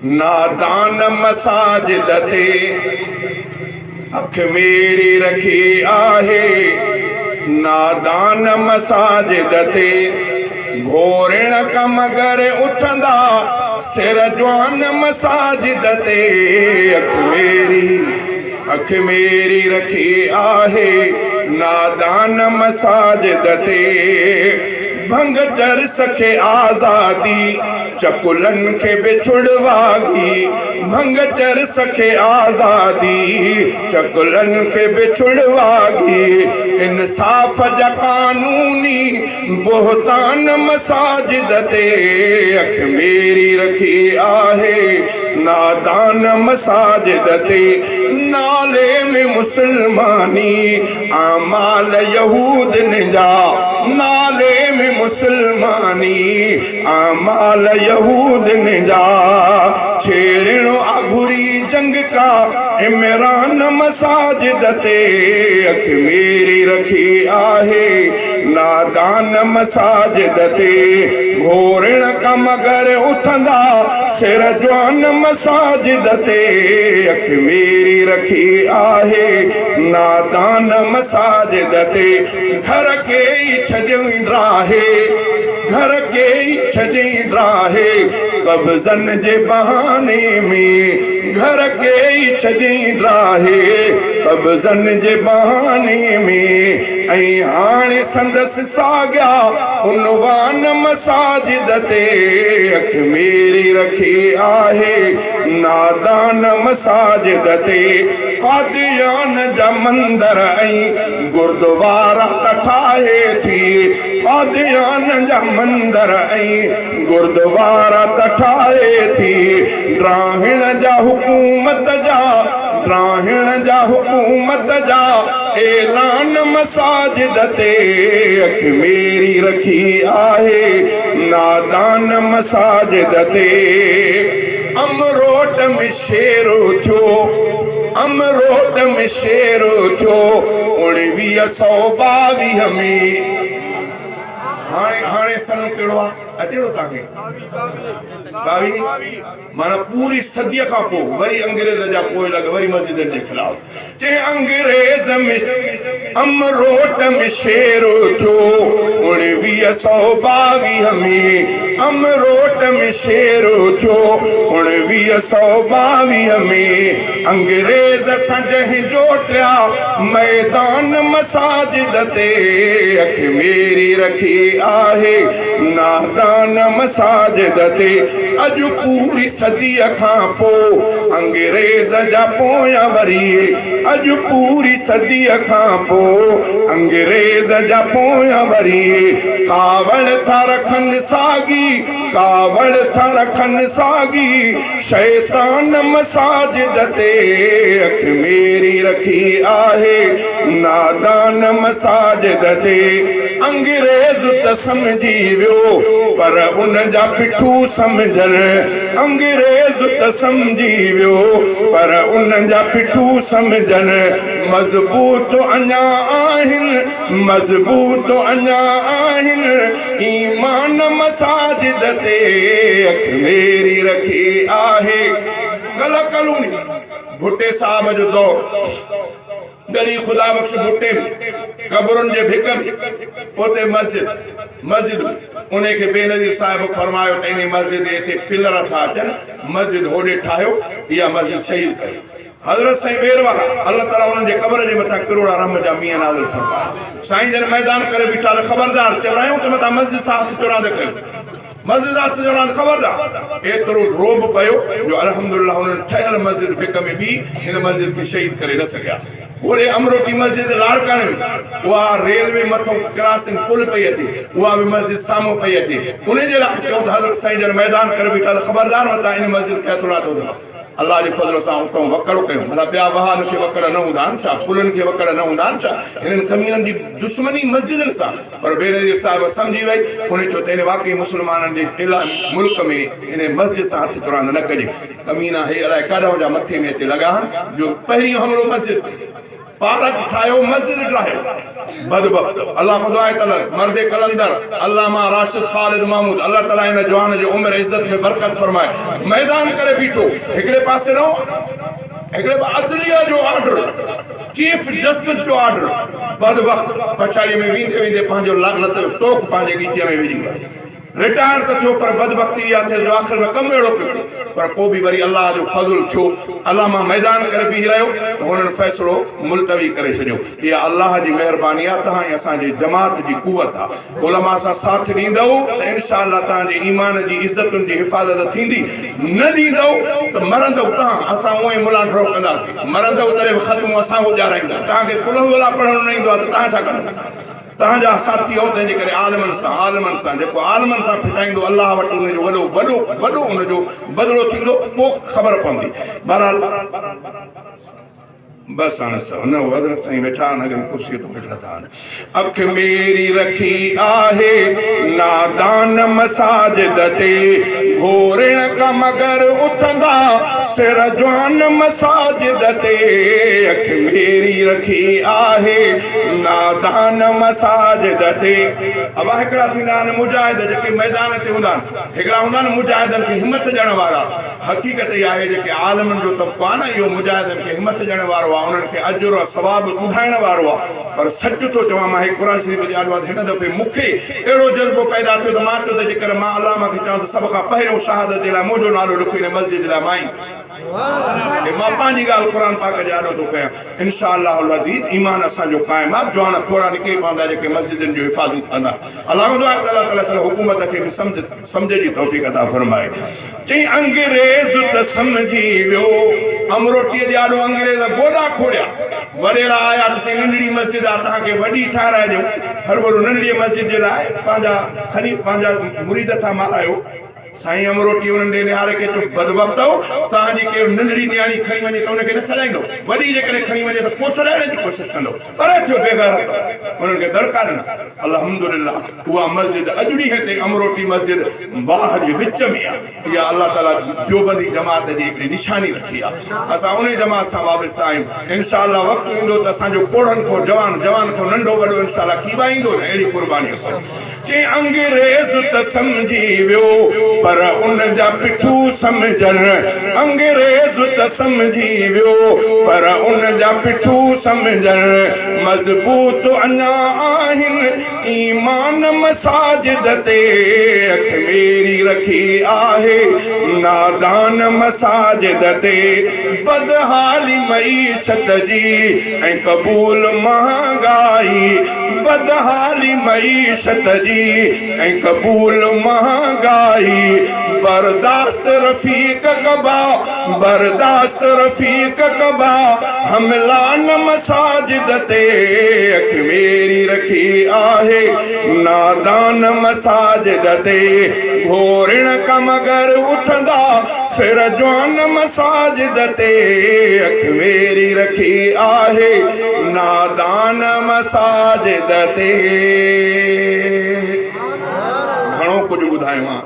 نادان مساجد تي اک ميري رکي آهي نادان مساجد تي گهورڻ ڪم گر اٿندا سر جوان مساجد تي اک ميري اک ميري رکي آهي نادان مساجد تي ڀنگ چرس کي آزادي چڪلن کي به ڇڙواڳي ڀنگ چرس کي آزادي چڪلن کي به ڇڙواڳي انصاف جا قانوني بهتان مساجد تي اک ميري رکي آهي نادان مساجد تي نالي ۾ مسلماني اعمال يهودن جا نالي ۾ مسلماني اعمال يهودن جا ڇيڙڻو آ گهري جنگ ڪا عمران مساجد تي اک ميري رکي آهي نادان مساجد تي گهورڻ ڪا مگر اٿندا سر جوان مساجد تي اک ميري رکي آهي نادان مساجد تي گهر کي ئي ڇڏيئين ڊاهي، گهر کي ئي ڇڏيئين ڊاهي، قبضن جي بهاني ۾، گهر کي ئي ڇڏيئين ڊاهي، قبضن جي بهاني ۾، ۽ هاڻي سندس ساڳيا عنوان مساجد تي اک ميري رکي آهي، نادان مساجد تي قاديان جا مندر ۽ گردوارا ته ٺاهي ٿي، قاديان جا مندر ۽ گردوارا ته ٺاهي ٿي، ڊاهڻ جا حڪومت جا، ڊاهڻ جا حڪومت جا اعلان مساجد تي اک ميري رکي آهي نادان مساجد تي امروٽ ۾ شير ٿيو، امروٽ ۾ شير ٿيو، 1922 ۾. هاڻي هاڻي سن ڪهڙو آ؟ اچي ٿو توهان کي؟ 22 معنيٰ پوري صديء کان پوء وري انگريز جا پوئلڳ وري مسجدن جي خلاف. چي انگريز ۾ امروٽ ۾ شير ٿيو، 1922 ۾ امروٽ ۾ شير ٿيو، 1922 ۾ انگريز سان جنهن جوٽيا ميدان مساجد تي اک ميري رکي آهي نادان مساجد تي اڄ پوري صديء کان پوء انگريز جا پويان وري اڄ پوري صديء کان پوء انگريز جا پويان وري ڪاوڙ ٿا رکن ساڳي ڪاوڙ ٿا رکن ساڳي شيطان مساجد تي اک ميري رکي آهي نادان مساجد تي انگريز ته سمجهي ويو پر ان جا پٺو سمجهن انگريز ته سمجهي ويو پر انهن جا پٺو سمجهن مضبوط اڃا آهن مضبوط اڃا آهن ايمان مساجد تي اک ميري رکي آهي ڪلهه ڪلوني ڀٽي صاحب جو دور. ڳڙهي خدا بخش ڀٽي ۾ قبرن جي ڀڪ ۾ اتي مسجد مسجد هئي. انهي کي بينظير صاحب فرمايو ته انهي مسجد جي هتي پلر ٿا اچن، مسجد هوڏي ٺاهيو، اها مسجد شهيد ڪيو. حضرت سائين ٻير وارا الله تعالي انهن جي قبر جي مٿان ڪروڙا رحم جا مينهن نازل فرمائي. سائين جن ميدان ڪري بيٺا ته خبردار چورايون ته متان مسجد سان هٿ چراند ڪيو. مسجد سان هٿ چراند خبردار. ايترو رعب پيو جو الحمدلله انهن ٺهيل مسجد ڀڪ ۾ ٻي هن مسجد کي شهيد ڪري نه سگهيا. هوڏي امروٽي مسجد لاڙڪاڻي ۾ اها ريلوي مٿئون ڪراسنگ پل پئي اچي اها به مسجد سامهون پئي اچي انهي جي لاء به چئون ته حضرت سائين جن ميدان ڪري بيٺا ته خبردار متان ان مسجد کي هٿ لاتو اٿو. الله جي فضل سان اتئون وڪڙ ڪيون. ڀلا ٻيا واهن کي وڪڙ نه هوندا آهن ڇا؟ پلن کي وڪڙ نه هوندا آهن ڇا؟ هنن ڪمينن جي دشمني مسجدن سان. پر بينظير صاحب سمجهي وئي. هن چيو ته هن واقعي مسلمانن جي ملڪ ۾ هن مسجد سان هٿ چراند نه ڪجي. ڪمينا هي الائي ڪاڏانهن جا مٿي ۾ اچي لڳا آهن جو پهريون حملو مسجد تي. پارڪ ٺاهيو مسجد ٺاهيو بدبخت الله کان دعا آهي ته مرد قلندر علامه راشد خالد محمود الله تعالي هن جوان جي عمر عزت ۾ برڪت فرمائي ميدان ڪري بيٺو هڪڙي پاسي رهو هڪڙي عدليه جو آرڊر چيف جسٽس جو آرڊر بدبخت پڇاڙي ۾ ويندي ويندي پنهنجو لعنت جو ٽوڪ پنهنجي ڳچيء ۾ وجهي ويو رٽائر ته ٿيو پر بدبختي اها ٿيس جو آخر ۾ ڪم اهڙو پيو ٿئي پر پوء به وري الله جو فضل ٿيو علامه ميدان ڪري بيهي رهيو ته هنن فيصلو ملتوي ڪري ڇڏيو اها الله جي مهرباني آهي توهان ۽ اسان جي جماعت جي قوت آهي علماء سان ساٿ ڏيندؤ ته انشاء الله توهان جي ايمان جي عزتن جي حفاظت ٿيندي نه ڏيندؤ ته مرندؤ توهان اسان اونئن ئي ملان ڍؤ ڪنداسين مرندؤ تڏهن به ختمو اسان کان ڏيارائيندا توهان کي قل هو الله پڙهڻ نه ايندو آهي ته توهان ڇا ڪندؤ. توهان جا ساٿي آهو تنهن جي ڪري عالمن سان عالمن سان جيڪو عالمن سان ڦٽائيندو الله وٽ ان جو وڏو وڏو وڏو ان جو بدلو ٿيندو پوء خبر پوندي بهرحال بس هاڻي سو نه حضرت سائين ويٺا آهن اڳ ڪرسي تون هيٺ لٿا آهن اک ميري رکي آهي نادان مساجد تي گهورڻ کا مگر اٿندا سر جوان مساجد تي اک ميري رکي آهي نادان مساجد تي. ابا هڪڙا ٿيندا آهن مجاهد جيڪي ميدان تي هوندا آهن هڪڙا هوندا آهن مجاهدن کي همٿ ڏيڻ وارا حقيقت اها آهي جيڪي عالمن جو طبقو آهي نه اهو مجاهدن کي همٿ ڏيڻ وارو آهي انهن کي اجر ۽ ثواب ٻڌائڻ وارو آهي پر سچ ٿو چوان مان هي قرآن شريف جي آڏو آهي ته هن دفعي مون کي اهڙو جذبو پيدا ٿيو ته مان چيو ته جيڪر مان علامه کي چوان ته سڀ کان پهريون شهادت جي لاء منهنجو نالو لکو ان مسجد لاء مان ئي هي مان پنهنجي ڳالهه قرآن پاڪ جي آڏو ٿو ڪيان انشاء الله العزيز ايمان اسان جو قائم آ جوان کوڙا نڪري پوندا جيڪي مسجدن جون حفاظون ڪندا الله کان دعا آهي ته الله تعالي سندس حڪومت کي به سمجھ سمجھ جي توفيق عطا فرمائي چئي انگريز ته سمجهي ويو امروٽي جي آڏو انگريز گوڏا کوڙيا وڏيرا آيا ته سائين ننڍڙي مسجد آ توهان کي وڏي ٺاهرائي ڏيون هرڀرو ننڍڙي مسجد جي لاء پنهنجا خليف پنهنجا مريد ٿا مارايو سائين امروٽي انهن ڏي نهاري ڪي چيو، بدبختؤ! توهان جي ڪير ننڍڙي نياڻي کڻي وڃي ته ان کي نه ڇڏائيندؤ، وڏي جيڪڏهن کڻي وڃي ته پوء ڇڏائڻ جي ڪوشش ڪندؤ. پري ٿيو بيغيرتؤ! انهن کي دڙڪا ڏنا. الحمدلله اها مسجد اڄ ڏينهن تائين امروٽي مسجد واهه جي وچ ۾ آهي. اها الله تعاليٰ ديوبندي جماعت جي هڪڙي نشاني رکي آهي. اسان انهي جماعت سان وابسته آهيون. انشاء الله وقت ايندو ته اسان جو پوڙهن کان جوان، جوان کان ننڍو وڏو انشاء الله کيٻائيندو نه اهڙي قرباني سان. چي انگريز ته سمجهي ويو پر ان جا پٺو سمجهن انگريز ته سمجهي ويو پر ان جا پٺو سمجهن مضبوط اڃا آهن ايمان مساجد تي اک ميري رکي آهي نادان مساجد تي بدحالي معيشت جي ۽ قبول مهانگائي بدحالي معيشت جي ۽ قبول مهانگائي برداشت رفيق ڪبا برداشت رفيق ڪبا حملا نه مساجد تي اک ميري رکي آهي نادان مساجد تي گهورڻ ڪا مگر اٿندا سر جوان مساجد تي اک ميري رکي آهي نادان مساجد تي. گهڻو ڪجهه ٻڌايو آ.